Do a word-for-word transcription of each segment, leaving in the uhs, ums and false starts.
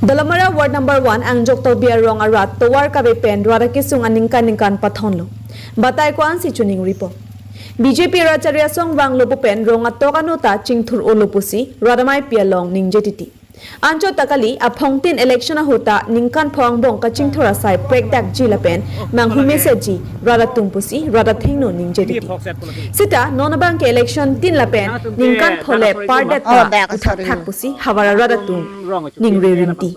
Dolamara Ward number one Angjok Tokbi arong arat tovar kave pen rat akesung aningkan ningkan pathonlo. Batai ko-ansi choningripo. B J P rat chari asong vanglo pu pen rong atok ano ta chingthur-olo pusi rat ameipi along ningje titi. Anchot ta kali, aphongtin election ahut ta ningkan pho angbong kachingthur asai prekdakji lapen manghumesetji rat atum pusi rat athengno ningje titi. Seta non abang ke election tin lapen ningkan pho le pardet ta uthakthak pusi havar arat atum ningri rinti.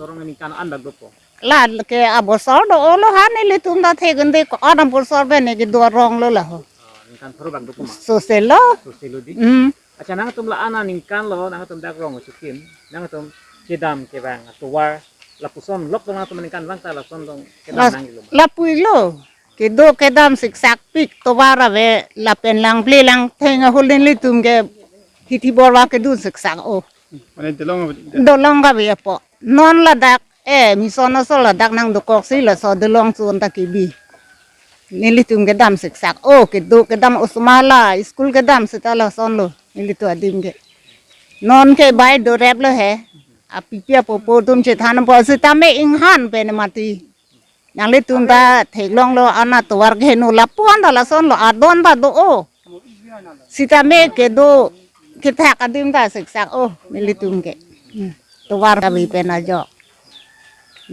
La ke abosor do-olo ha, nelitum ta thekdunde ko-an abosor pen ne kedo arong lo laho. Ningkan pharo bang do kuma. Soselo. Soselo di. Hmm. Accha, nangtum la-an aningkan lo, nangtum dak rong achukim, nangtum kedam kevang atovar lapuson lok do, nangtum ningkan vang ta lason dong kedam. Las-, nanglo. Lapu-iklo. Kedo kedam siksak pik, tovar ave lapen lang ple lang theng ahulin nelitum ke hithi borwa kedun siksak o. Mane dolong ave. Dolong kave apot. Non ladak, eh, mission aso ladak nangdokoksi laso dolong chun ta kebi. Nelitum kedam siksak o, kedo kedam osomar la school kedam seta lasonlo nelitum adim ke. Non ke bai doreplo he. Apipi apopo atum chethanpo sitame inghan pen mati. Nanglitum ta theklonglo, ana tovar keheno lapu-an ta lasonlo, adon ta do-o. Sitame kedo kethak adim ta siksak o nelitum ke. Hmm. Tovar kave pen ajok.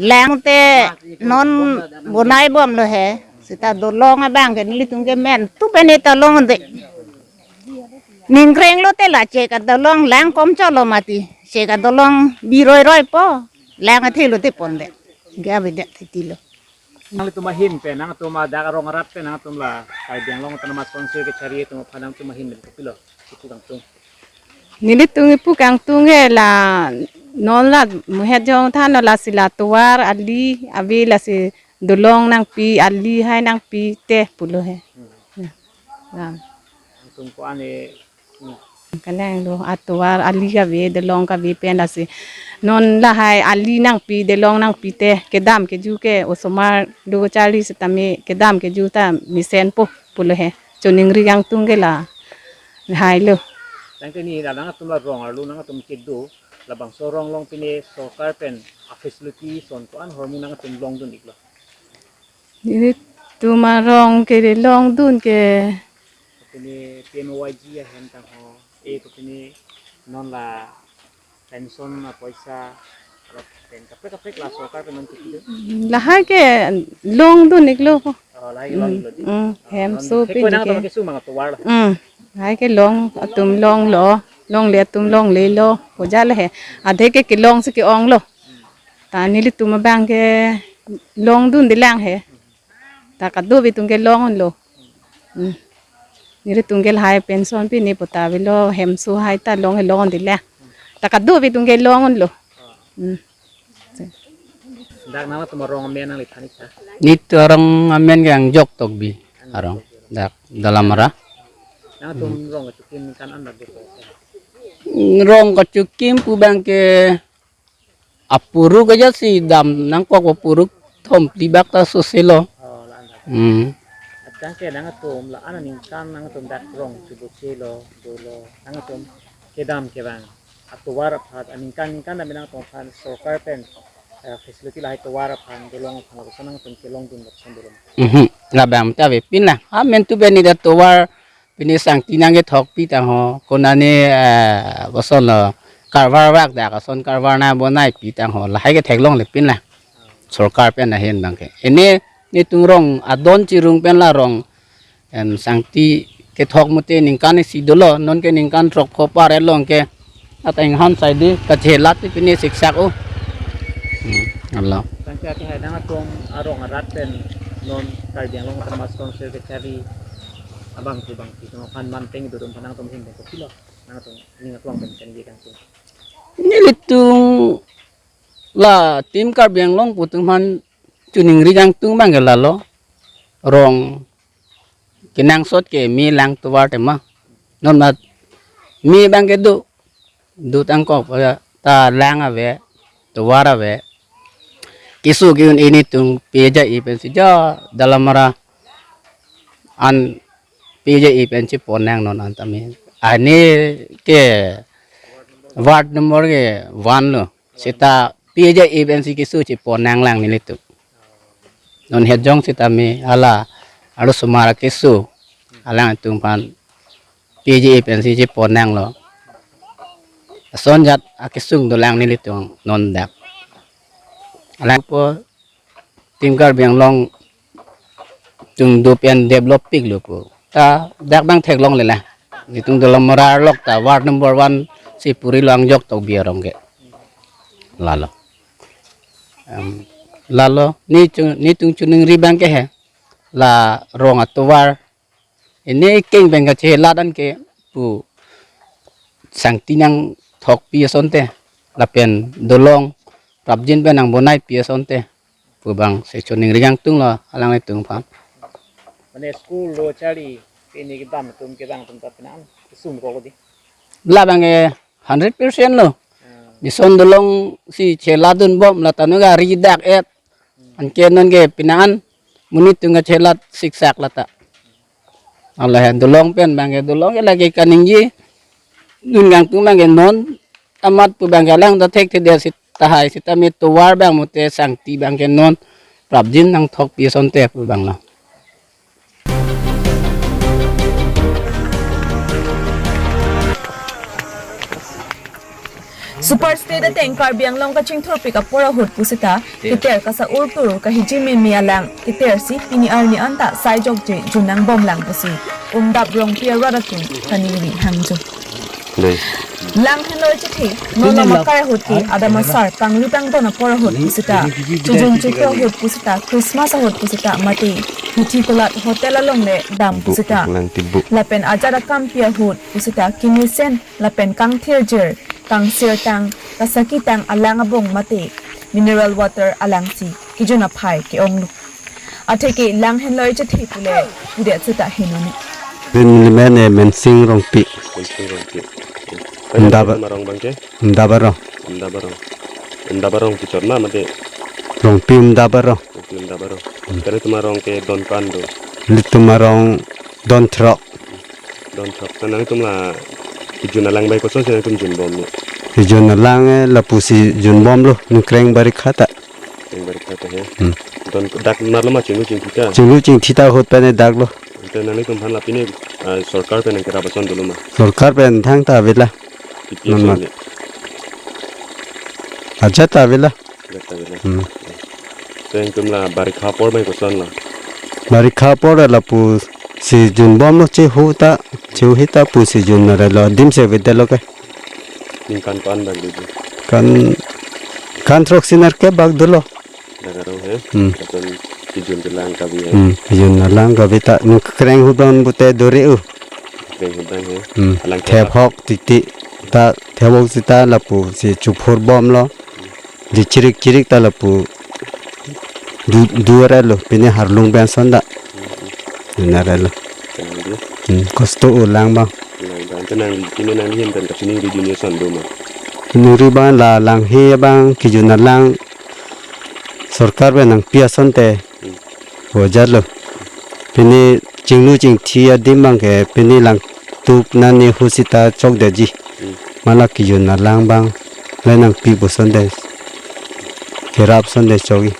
Lang te non bonaibomlo he. Seta dolong abang ke nelitum ke men tu pen eta longde. Ningkrenglo te la chek adolong lang komcholo mati. Chek adolong biroiroipo. Lang athe lote ponde. Ke avedet titilo. Nanglitum ahin pen, nangtum adak arong arat pen, nangtum la Karbi Anglong Autonomous Council kechari atum aphan nangtum ahin pen kopilo ipu kangtung? Nelitum ipu kangtung ke la non la muhet jong thanlo, lasi la tovar ali ave, lasi dolong nangpi, ali hai nangpi te pulo he. Hmm. Ya. Lam. Nangtum ko-an e Kalanglo, atovar ali kave, dolong kave pen lasi. Non lahai ali nangpi, dolong nangpi te, kedam keju ke osomar do charli sitame kedam keju ta mesenpo pulo he. Choningri kangtung ke la. Hailo. Tangte ne la nangtum la rong arlo nangtum kedo, labangso rong along pine sorkar pen a-facility ason ko-an ahormu nangtum longdun-iklo? Nelitum arong ke longdun ke. Pine P M A Y G ahem tangho, e pine non la pension apoisa, pen kaprek kaprek la sorkar pen non kepi do. Lahai ke longdun-iklo. Oh, lahai ke long-iklo di. Hmm, oh, hem non so he pine koi nang ke. Tama kesu mang atovar la. Hmm, lahai ke long atum longlo, longle atum longlelo, pojal he. Adhe ke kelongsi ke-onglo. Ta nelitum abang ke longdunde lang he. Ta kadokave atum ke long-unlo. Hmm. Nelitum ke lahai pension pine puta avelo, hemso hai ta long he longde lang. Ta kadokave atum ke long-unlo. Hmm. Dak nangtum arong amen nangli than-ik tha. Nelitum arong amen ke Angjok Tokbi arong. Dak Dolamara. Nangtum rong kachukim kan an dak do. Rong kachukim pu abang ke apuruk aja si dam nangkok apuruk thom plibak ta soselo. Oh, la-an dak. Hmm. Atang ke nangtum la-an aningkan nangtum dak rong chubuchelo, dolo, nangtum kedam kevang atovar aphan, aningkan ningkan dam nangtum aphan sorkar pen, eh, facility lahai tovar aphan, dolong aphan, lapuson nangtum kelongdun lapuson dolong. Mhm. Labang ta avepin la. Amen tu beni da tovar pine sangti nangkethokpi tangho, konane, eh, kosonlo, karvar vak dak ason karvar nang bonaipi tangho, lahai ke theklonglepin la. Sorkar pen ahin abang ke. Ene, netum rong adon chirung pen la rong, em, sangti kethok mute ningkan isi dolo, non ke ningkan throk pho par elong ke. Ateng han sai di kachelat ti pine siksak o. Hmm, alo. Tangte ati hai nangtum arong arat pen non Karbi Anglong Autonomous Council kechari abang tu bang ti tong kan manteng durum panang tong hin ko kilo. Nangtum ning atuang pen kan ye kangtung. Nelitum la tim Karbi Anglong pu atum aphan choningri kangtung abang ke lalo. Rong kenangsot ke me lang tovar tema. Non mat me abang ke do, do tangkok ta lang ave, tovar ave. Keso ke-un-e netum pija-i pensi ja Dolamara an pija-i pensi ponang non an tame. Ani ke ward number ke one lo. Seta P J F N C keso chepon nanglang nelitum. Non het jong sitame hala arlosomar akeso alangtum aphan P J F N C chepon nanglo. Ason jat akesung dolang nelitum non dak. Alangpo Team Karbi Anglong atum do pen develop piklo pu ta dak abang theklonglelang. Netum dolong morar lok ta ward number one si puri lo Angjok Tokbi arong ke. Lalo. Em, lalo netum, netum choningri abang ke he. La rong atovar. Ini keng pen kachelat an ke pu sangti nangthokpi asonte. Lapen dolong prapjin pen nangbonaipi asonte pu abang si choningri kangtung lo alanglitum aphan. Mane school lo charli, pini kedam atum kedam atum ta penang kesung ko di. La abang ke hundred percent lo. Hmm. Nison dolong si cheladun bom la tanu gari dak et. Anke non ke penang an monit atum kachelat siksak lata. Ala he dolong pen abang ke dolong ke lake kaningje. Dun kangtung abang ke non amat pu abang ke alang ta thekthedet sita hai sitame tovar abang mate sangti abang ke non prapjin nangthokpi asonte pu abang lo. Super State ateng Karbi Anglong kachingthurpik apor ahut pusita keter kasa-ur tur kahiji meme alang keter si pini arni anta saijokje jun nangbomlang pusi Umdap Rongpi arat atum kaningri hangjo. Dei. Lang henloi chethe, non namakai ahut ke, adam asar, kangri kangdon apor ahut pusita, chijun chikro ahut pusita, Christmas ahut pusita, mate, hithi kulat hotel along le dam pusita. Lang tibuk. Lapen ajat akampi ahut pusita, kemesen, lapen kangthirjir, kangsirtang, kasakitang alang abong mate, mineral water alangsi, kejun aphai ke-onglo. Atheke lang henloi chethe pule, pudet seta henoni. Pen limen e Mensing Rongpi. Mensing Rongpi. Umdap. Marong abang ke? Umdap arong. Umdap arong. Umdap arong kechot ma mate? Rongpi Umdap arong. Rongpi Umdap arong. Hmm. Kare atum arong ke don ko-an do? Nelitum arong don throk. Don throk. Nangtum la kejun alang bai kosonsi nangtum junbom ni? Kejun alang e lapusi junbomlo, ningkreng barikha ta. Ningkreng barikha ta he. Hmm. Don dak marlo ma chinglu chingthi ta? Chinglu chingthi ta ahut pen e daklo. Ante nanglitum aphan la pini, ah, sorkar pen nangkerap ason dolo ma? Sorkar pen thangta avela. P P H non ma. Ajat ta avela. Ajat ta avela. Hmm. Te nangtum la barikha apor bai koson la? Barikha apor lapusi junbomlo, chehu ta, chehu hita pusi jun nare lo, dimsi avedetlo ke. Ningkan ko-an bak dei? Kan, kan throksi nerkep bak dolo. Dak arong he. Hmm. Lapen kejun kelang kabi he. Hmm, kejun alang kabi ta ningkreng ahut abang pute dore-o. Ningkreng ahut abang he. Hmm. Alang thep hok titi ta thep hok sita lapusi chuphurbomlo. Di chirik chirik ta lapu du, du arelo, pini harlung pen ason ta. Hmm. Dun arelo. Kenang di? Hmm, kosto-o lang abang. Lang abang, kenang di, pini nangli ahin pen kachiningri dun ason do ma? Ningri abang la lang he abang kejun alang sorkar pen nangpi asonte. Hmm. Wajar lo. Pini chinglu chingthi adim abang ke pini langtuk nani ahut sita chokdetji. Hmm. Mala kejun alang abang le nangpi pu asonte, kerap asonte chokji.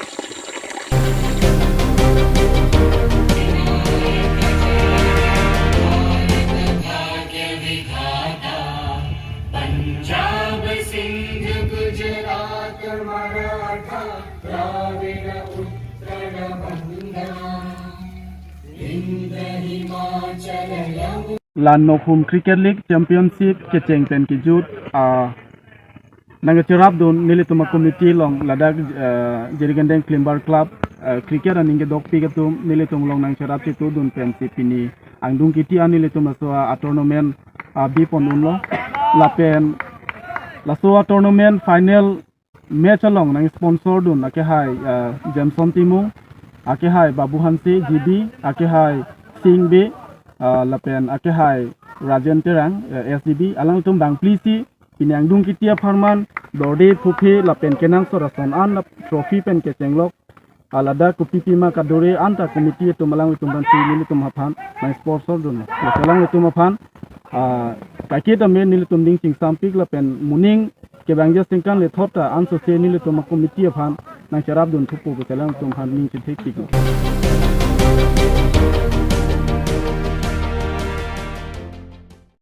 La Nokhum Cricket League Championship kecheng pen kejut, ah, nangkacherapdun nelitum a-committee along ladak, ah, Jirikindeng Klimbar Club, ah, cricket aning kedokpik atum nelitum along nangcherap chetudun pensi pini angdeng kiti an nelitum laso a-tournament, ah, bipon unlo. Lapen laso a-tournament final match along nangsponsordun akehai, ah, Jameson Timung, akehai Babu Hanse, G B, akehai Singh Bey, ah, lapen akehai Rajen Terang, eh, S D B, alangtum bangphli si pini angdeng kiti apharman dorde phuphe lapen kenangsot ason an la trophy pen kechenglok. Ah, ladak kopi pima kadore anta committee atum alangtum aphansi nelitum aphan nangsponsordun. Laso alangtum aphan, ah, kaiketa me nelitum ning chingsampik lapen moning kevangji aningkan le thot ta ansose nelitum a-committee aphan nangcherapdun thupo pu si alangtum aphan ning chethekpik.